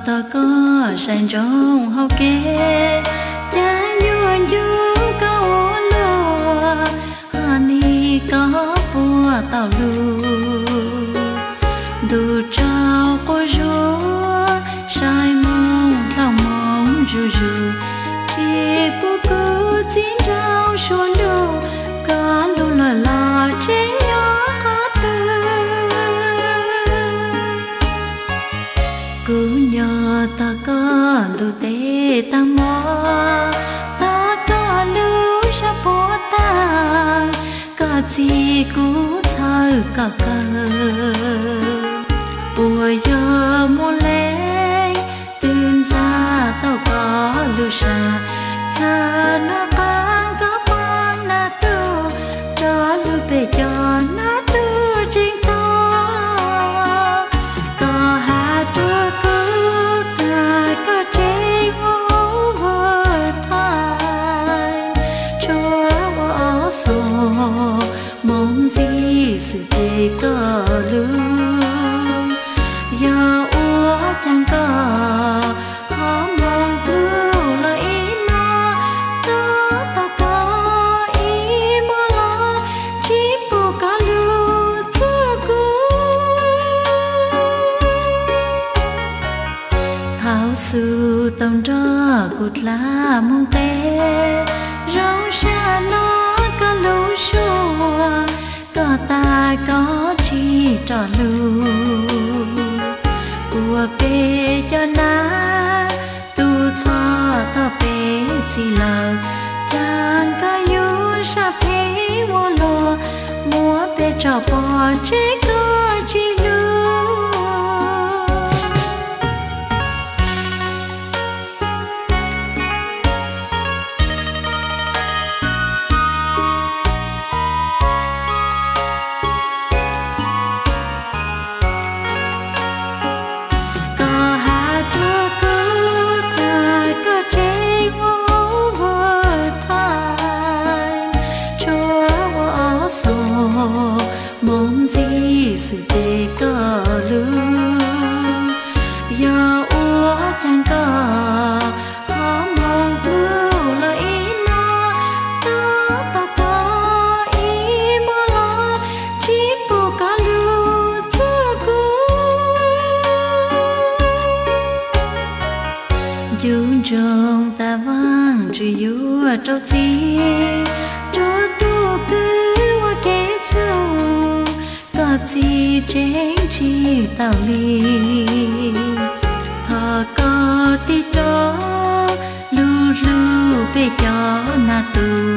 Tog koj sai ntsoov hauv kev, cav yuav ncu koj ua luaj, ho nig koj puag tau lug. Ntuj tsaus quas zuag, sai moog dlhau moog zuj zus, tsis pub kuv txib nraug suav lug, koj lug lawm los tseem nyob qhov twg. Kuv nyob tog koj ntuj teb taag mob, tog koj lub sab puab taag, koj txib kuv txhawj koj kawg. Puas yog muaj leej twg ntxag tau koj lub sab, txhawj noj qaab koj paab nab tug, rov lug pem cov nab tug tseem tog. Koj has rua kuv kag koj tsev muaj ub vwg thaiv, tshua ua ob xoos moog ntxig xwm tes koj lug. Yog ua caag koj ho moog dlub los ib mos, tub tog koj ib mos los, tsis pum koj lug txug kuv. Thaum xub tau nrog kuv dlha moog teb, zoo sab nov koj lub suab, koj tas koj tsis rov lug. Ua peb cov nab tug txog tog peb txhij lawm, caag koj yuav sab peb ua luaj, muab peb tso pov tseg koj tsis lug. Koj has rua kuv kag koj tsev muaj ub vwg thaiv, tshua ua ob xoos moog ntxig xwm tes koj lug. Yog ua caag koj ho moog dlub los ib mos, tub tog koj ib mos los, tsis pum koj lug txug kuv. Ncu ntsoog tas Vaajtswv yuav rau txim rua tug kws ua kev txug, koj txib tseeb tsis tau li. Thov koj tig rov lug hlub peb cov nab tug,